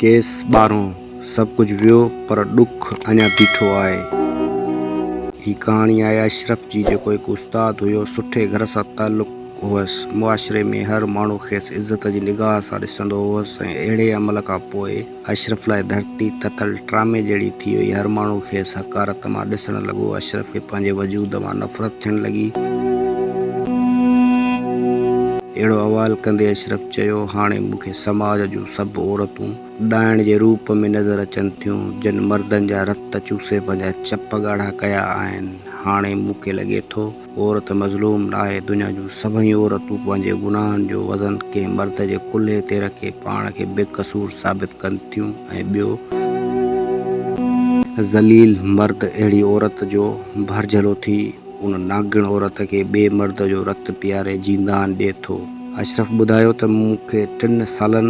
Case ٻارهون، سڀ ڪجهه ويو پر ڏک اڃا بيٺو آهي. هي ڪهاڻي آهي اشرف جي جيڪو هڪ استاد هيو، سٺي گهر سان تعلق هئس، معاشري ۾ هر ماڻهو کيس عزت جي نگاهه سان ڏسندو هئس ۽ اهڙي عمل کان پوء اشرف لاء ڌرتي تتل ٽرامي جهڙي ٿي وئي، هر ماڻهو کيس حقارت مان ڏسڻ لڳو، اشرف کي پنهنجي وجود مان نفرت ٿيڻ لڳي. اهڙو احوال ڪندي اشرف چيو، هاڻي مون کي سماج جون سڀ عورتون ڏائڻ جي روپ ۾ نظر اچن ٿيون، جن مردن جا رت چوسي پنهنجا چپ ڳاڙها ڪيا آهن. هاڻي مون کي لڳي ٿو عورت مظلوم ناهي، دنيا جون سڀئي عورتون پنهنجي گناهن جو وزن ڪنهن مرد جي ڪلهي تي رکي پاڻ کي بي قصور ثابت ڪن ٿيون ۽ ٻيو ذليل مرد اهڙي عورت جو ڀرجهلو ٿي ان ناگڻ عورت کي ٻئي مرد جو رت پياري جيندان ڏئي ٿو. اشرف ٻڌايو ته مون کي ٽن سالن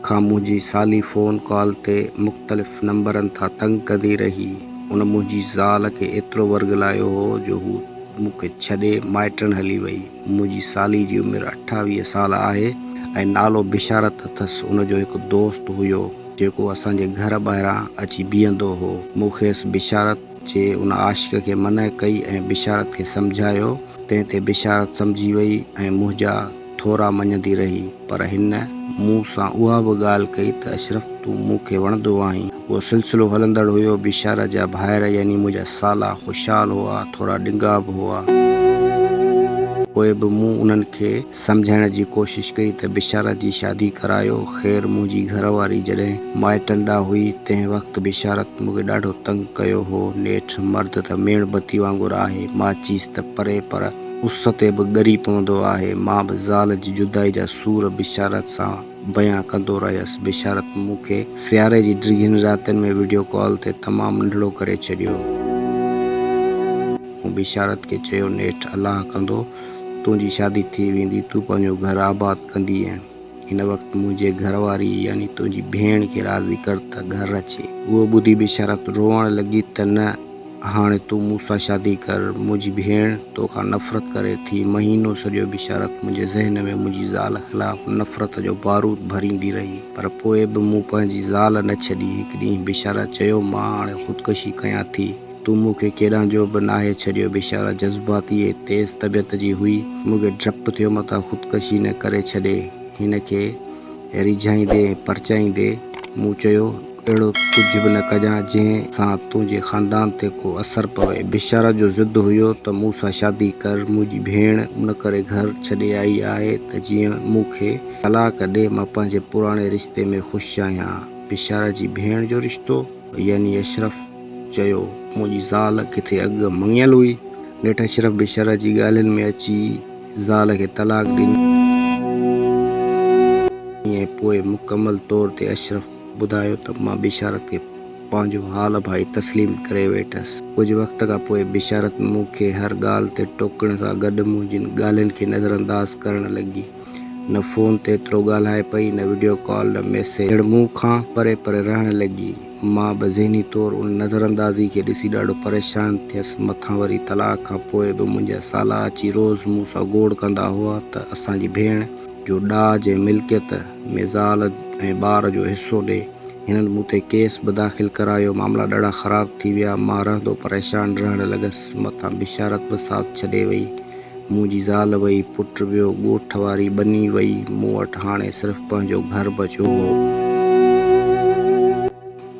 کان منهنجي سالي فون ڪال تي مختلف نمبرن تان تنگ ڪندي رهي. ان منهنجي زال کي ايترو ورغلايو هو جو هو مون کي ڇڏي مائٽن هلي وئي. منهنجي سالي جي عمر 28 سال آهي ۽ نالو بشارت اٿس. ان جو هڪ دوست هيو جيڪو اسان جي گهر ٻاهران اچي بيهندو هو. مون کيس بشارت. جي ان عاشق کي منع ڪئي ۽ بشارت کي سمجهايو، تنهن تي بشارت سمجهي وئي ۽ منهنجا ٿورا مڃندي رهي، پر هن مون سان اها به ڳالهه ڪئي ته اشرف تون مون کي وڻندو آهين. اهو سلسلو هلندڙ هيو، بشارت جا ڀائر يعني منهنجا سالا خوشحال هئا، ٿورا ڏنگا به هئا. پوء به مون انهن کي سمجهائڻ جي ڪوشش ڪئي ته بشارت جي شادي ڪرايو، خير منهنجي گهر واري جڏهن مائٽن ڏانهن هئي، تنهن وقت بشارت مون کي ڏاڍو تنگ ڪيو هو. نيٺ مرد ته ميڻ بتي وانگر آهي، ماچيس ته پري پر اس تي به ڳري پوندو آهي. مان به زال جي جدائي جا سور بشارت سان بيان ڪندو رهيس. بشارت مون کي سياري جي ڊگهين راتين ۾ وڊيو ڪال تي تمام ننڍڙو ڪري ڇڏيو. مون بشارت کي چيو، نيٺ الله ڪندو تنهنجي شادي ٿي ويندي، تون پنهنجو گهر آباد ڪندينء. هن وقت منهنجي گهر واري يعني تنهنجي ڀيڻ کي راضي ڪر ته گهر اچي. اهو ٻڌي بشارت روئڻ لڳي ته نه هاڻي تون مون سان شادي ڪر، منهنجي ڀيڻ توکان نفرت ڪري ٿي. مهينو سڄو بشارت منهنجي ذهن ۾ منهنجي زال خلاف نفرت جو بارود ڀريندي رهي. پر پوء به مون پنهنجي زال نه ڇڏي. هڪ ڏينهن بشارت چيو مان هاڻي خودڪشي ڪيان ٿي. تون مون کي ڪيڏانهن جو به ناهي ڇڏيو. بشارت جذباتي ۽ تيز طبيعت جي هئي. مون کي ڊپ ٿيو متان خودڪشي نه ڪري ڇڏي. هن کي ريجهائيندي ۽ پرچائيندي مون چيو، اهڙو ڪجهه به نه ڪجان جنهن سان تنهنجي خاندان تي ڪو اثر پوي. بشارت جو ضد هيو ته مون سان شادي ڪر. منهنجي ڀيڻ ان ڪري گهر ڇڏي آئي آهي ته جيئن مون کي طلاق ڏي. مان پنهنجي پراڻي رشتي ۾ خوش آهيان. بشارت جي ڀيڻ جو رشتو يعني اشرف چيو، منهنجي زال ڪٿي اڳ مڱيل هئي. نيٺ اشرف به شرع جي ڳالهين ۾ اچي زال کي طلاق ڏني ۽ پوء مڪمل طور تي اشرف ٻڌايو ته مان بشارت کي پنهنجو حال ڀائي تسليم ڪري ويٺس. ڪجهه وقت کان پوء بشارت مون کي هر ڳالهه تي ٽوڪڻ سان گڏ منهنجين ڳالهين کي نظرانداز ڪرڻ لڳي. نه فون تي ايترو ڳالهائي پئي، نه وڊيو ڪال، نه ميسيج. ڄڻ مون کان پري پري رهڻ لڳي. مان به ذهني طور ان نظراندازي کي ڏسي ڏاڍو پريشان ٿيس. مٿان وري طلاق کان پوء به منهنجا سالا اچي روز مون سان گوڙ ڪندا هئا ته اسان جي ڀيڻ جو ڏاج ۽ ملڪيت ۾ زال ۽ ٻار جو حصو ڏي. هنن مون تي ڪيس به داخل ڪرايو. معاملا ڏاڍا خراب ٿي ويا. مان رهندو پريشان رهڻ لڳس. مٿان بشارت به ساٿ ڇڏي وئي. منهنجي زال وئي، پٽ ويو، ڳوٺ واري ٻني وئي، مون وٽ هاڻي صرف پنهنجو گهر بچيو هو.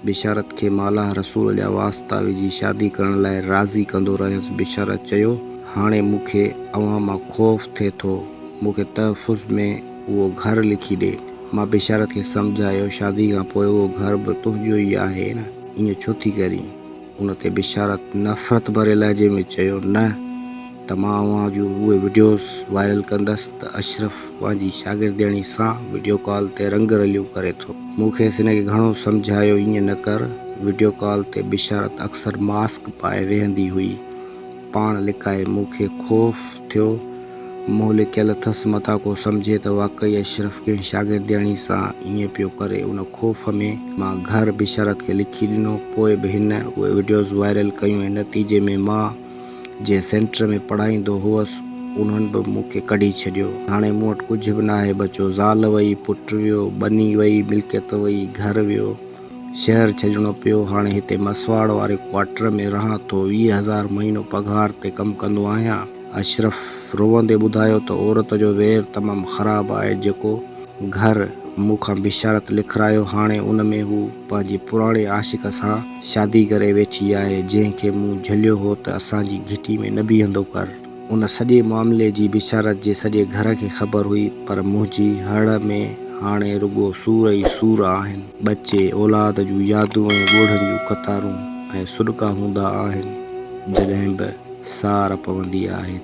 بشارت کي مان الله رسول جا واسطا وجهي شادي ڪرڻ لاء راضي ڪندو رهيس. بشارت چيو، هاڻي مون کي اوهان مان خوف ٿئي ٿو، مون کي تحفظ ۾ اهو گهر لکي ڏي. مان بشارت کي سمجهايو، شادي کان پوء اهو گهر به تنهنجو ئي آهي نه، ائين ڇو ٿي ڪرين؟ ان تي بشارت نفرت ڀري لهجي ۾ چيو، نه ته مان اوهان جون اهي وڊيوز وائرل ڪندس ته اشرف پنهنجي شاگردياڻي سان وڊيو ڪال تي رنگ رليون ڪري ٿو. مون کيس ان کي گهڻو سمجهايو ائين نه ڪر. وڊيو ڪال تي بشارت اڪثر ماسڪ پائي ويهندي هئي. پاڻ لڪائي مون کي خوف ٿيو. منهن لڪيل اٿس متان ڪو سمجهي ته واقعي اشرف ڪنهن شاگردياڻي سان ائين پيو ڪري. ان خوف ۾ مان گهر بشارت کي لکي ڏنو. پوء به هن اهي وڊيوز وائرل ڪيون ۽ نتيجي ۾ مان جنهن سينٽر ۾ پڙهائيندو هئس انهن به مون کي ڪڍي ڇڏيو. هاڻي مون وٽ ڪجهه به ناهي بچيو. زال وئي، پٽ ويو، ٻني وئي، ملڪيت وئي، گهر ويو. شهر ڇڏڻو پيو. هاڻي هتي مسواڙ واري ڪوارٽر ۾ رهان ٿو. 20 هزار مهينو پگهار تي ڪم ڪندو آهيان. اشرف روئندي ٻڌايو ته عورت جو وير تمام خراب آهي. جيڪو گهر مون کان بشارت لکرايو هاڻي ان ۾ هو پنهنجي پراڻي عاشق سان شادي ڪري ويٺي آهي جنهن کي مون جهليو هو ته اسان جي گهٽي ۾ نه بيهندو ڪر. ان سڄي معاملي جي بشارت جي سڄي گهر کي خبر هئي پر منهنجي هڙ ۾ هاڻي رڳو سور ئي سور آهن. ٻچي، اولاد جون يادون ۽ ڳوڙهن جون قطارون ۽ سڏڪا هوندا آهن جڏهن به سار پوندي آهي.